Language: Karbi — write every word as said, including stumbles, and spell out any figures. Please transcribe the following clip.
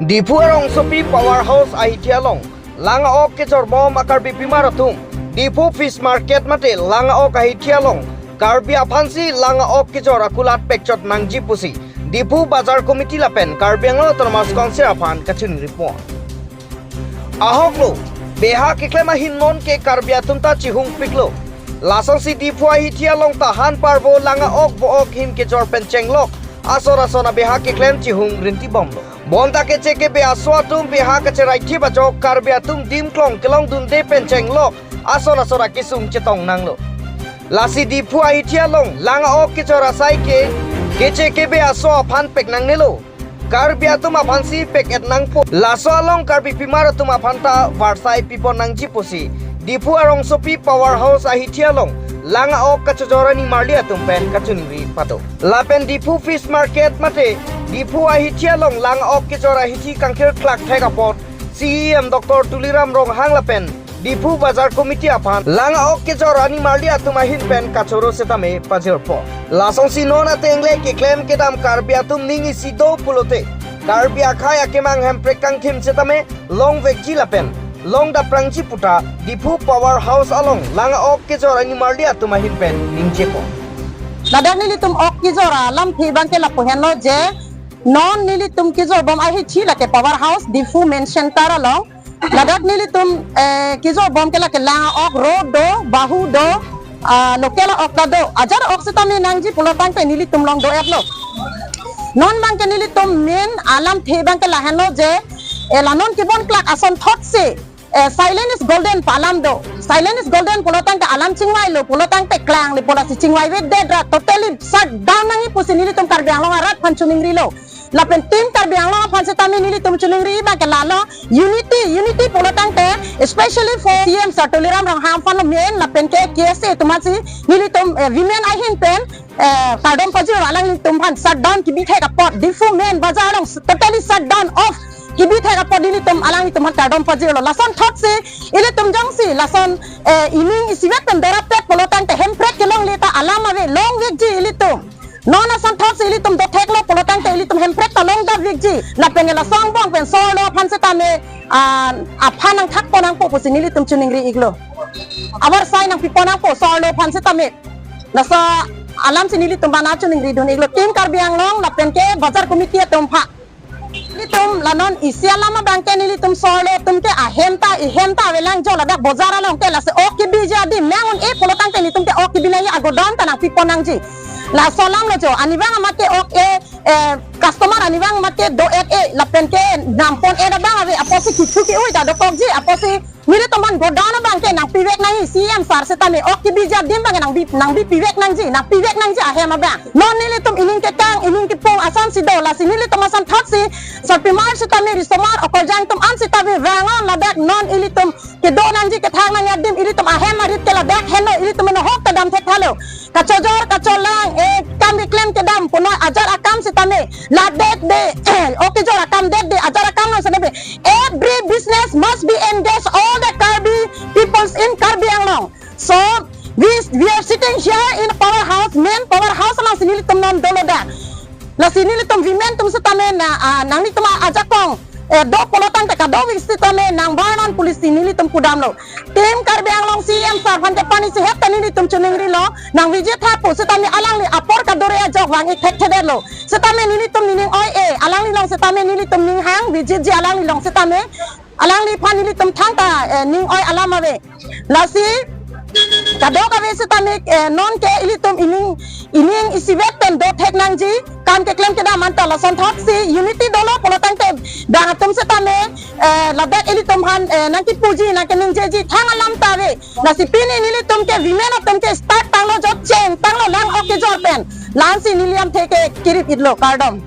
Diphu arongsopi Power House ahithi along lang a-ok kechorbom a-Karbipimar atum Diphu Fish Market mate lang a-ok ahithi along Karbi aphansi lang a-ok kechor akulat pekchot nangji pusi Diphu Bazar Committee lapen Karbi Anglong Autonomous Council aphan kachiningri pon. Ahoklo, beha keklem ahin non ke Karbi atum ta chihungpiklo. Lasonsi Diphu ahithi along ta han parvo lang a-ok vo-ok him kechor pen chenglok asor ason abeha keklem chihung rintibomlo. Bonta keche kebe aso atum beha kacherai thip ajok Karbi atum dim klong kelongdunde pen chenglok asor asor akesung chetong nanglo. Lasi Diphu ahithi along lang a-ok kechor asai ke keche kebe aso aphan pek nangnelo. Karbi atum aphansi pek-et nangpo. Laso along Karbipimar atum aphan ta varsai pipon nangji pusi Diphu arongsopi Power House ahithi along lang a-ok kachojor animarli atum pen kachiningri pado. Lapen Diphu Fish Market mate Diphu ahithi along lang a-ok kechor ahithi kangkir klak thek apot C E M Doctor Tuliram Ronghang lapen Diphu Bazar Committee aphan lang a-ok kechor animarli atum ahin pen kachoro setame pajirpo. Lasonsi non atengle keklem kedam Karbi atum ning isi do pulote Karbi akhei akemang hemprek kangthim setame longvekji lapen longdaprangji puta Diphu Power House along lang a-ok kechor animarli atum ahin pen ningjepo. Ladak nelitum ok kejor alamthe abangke lapu henlo je non nelitum kejorbom ahithi lake Power House Diphu Main Center along. Ladak nelitum, eh, kejorbom ke lake lang a-ok ro do, bahu do, ah, local a-ok ta do. Ajat ok setame nangji pulotangte nelitum long do-etlo. Non abangke nelitum main alamthe abangke lahenlo je, eh, la non kebon klak asonthotsi, eh, silent is golden pu alam do. Silent is golden pulotangte alam chingvailo pulotangte klangle pu lasi chingvaivedet ra totally shut down nangji pusi nelitum Karbi Anglong arat aphan chiningrilo. Lapen Team Karbi Anglong aphan setame nelitum chiningri abangke lalo unity, unity pulotangte, especially for C E M Sir Tuliram Ronghang aphan lo main lapen ke K S A atum aphansi nelitum, eh, women ahin pen, eh, kardom pajirlo alanglitum aphan shut down kebi thek apot, Diphu main bazar along totally shut down off kebi thek apot nelitum alanglitum aphan kardom pajirlo. Lasonthotsi ilitum jongsi lason, eh, ining isivet pen dorap tet pulotangte hemprek kelongle ta alam ave, longvekji ilitum. Non asonthotsi ilitum dotheklo pulotangte ilitum hemprek ta longdapvekji. Lapen laso angbong pen so-arlo aphan setame, ah, aphan nangthakpon nangpo pusi nelitum chiningri-iklo. Avarsai nangpipon nangpo so-arlo aphan setame. Laso alamsi nelitum abang chiningridun-iklo Team Karbi Anglong lapen ke Bazar Committee atum aphan. Nelitum la non isi alam abangke nelitum so-arlo atum ke ahem ta ihem ta avelang jo ladak bazar along ke lasi ok kebiji adim nang un-e pulotangte nelitum ke ok kebi nangji agodam ta nangpipon nangji. Laso alamlo jo arnivang amat ke ok e, eh, customer arnivang amat ke do-et-e lapen ke nampon-et abang ave apotsi kecho ke-ui ta dokokji apotsi nelitum aphan godown abangke nangpivek nangji, C E M sir setame ok kebiji adim abangke nangbi, nangbi pivek nangji, nangpivek nangji ahem abang. Non nelitum ining kekang, ining kepung asonsi do, lasi nelitum asonthotsi, Sarpimar setame risomar okorjang atum an setame vang-on ladak non ilitum kedo nangji kethang nangji adim ilitum ahem arit ke ladak henlo, ilitum meno hok ta dam thekthalo. Kachojor kacholang, eh, kam keklem kedam punoi ajat akam setame ladet de, ok kejor akam det de ajat akam nang setame every business must be engaged all the Karbi peoples in Karbi Anglong. So we, we are sitting here in Power House, main Power House alongsi nelitum non dolo da. Lasi nelitum women atum setame na, ah, nanglitum ajakong, eh, do pulotangte kadokave setame nangbar non pusi nelitum pudamlo. Team Karbi Anglong C E M sir aphan ke pani si het ta nelitum chiningrilo, nangviji tha pu setame alangli apor kadore ajok vang-ik thekthedetlo. Setame nelitum nening oi-e, alangli along setame nelitum ning hang, vijitji alangli along setame, alangliphan nelitum thangta, eh, ning oi alam ave. Lasi kadokave setame, eh, non ke ilitum ining, ining isivet pen dothek nangji, kam keklem kedam anta lasonthotsi unity dolo pulotangte bang atum setame, eh, ladak ilitum aphan, eh, nangkipuji nangkeningjeji thang alam ta ave. Lasi pini nelitum ke women atum ke start tanglo jo cheng tanglo lang ok kejor pen. La-ansi neli lamthe ke kirip-itlo, kardom.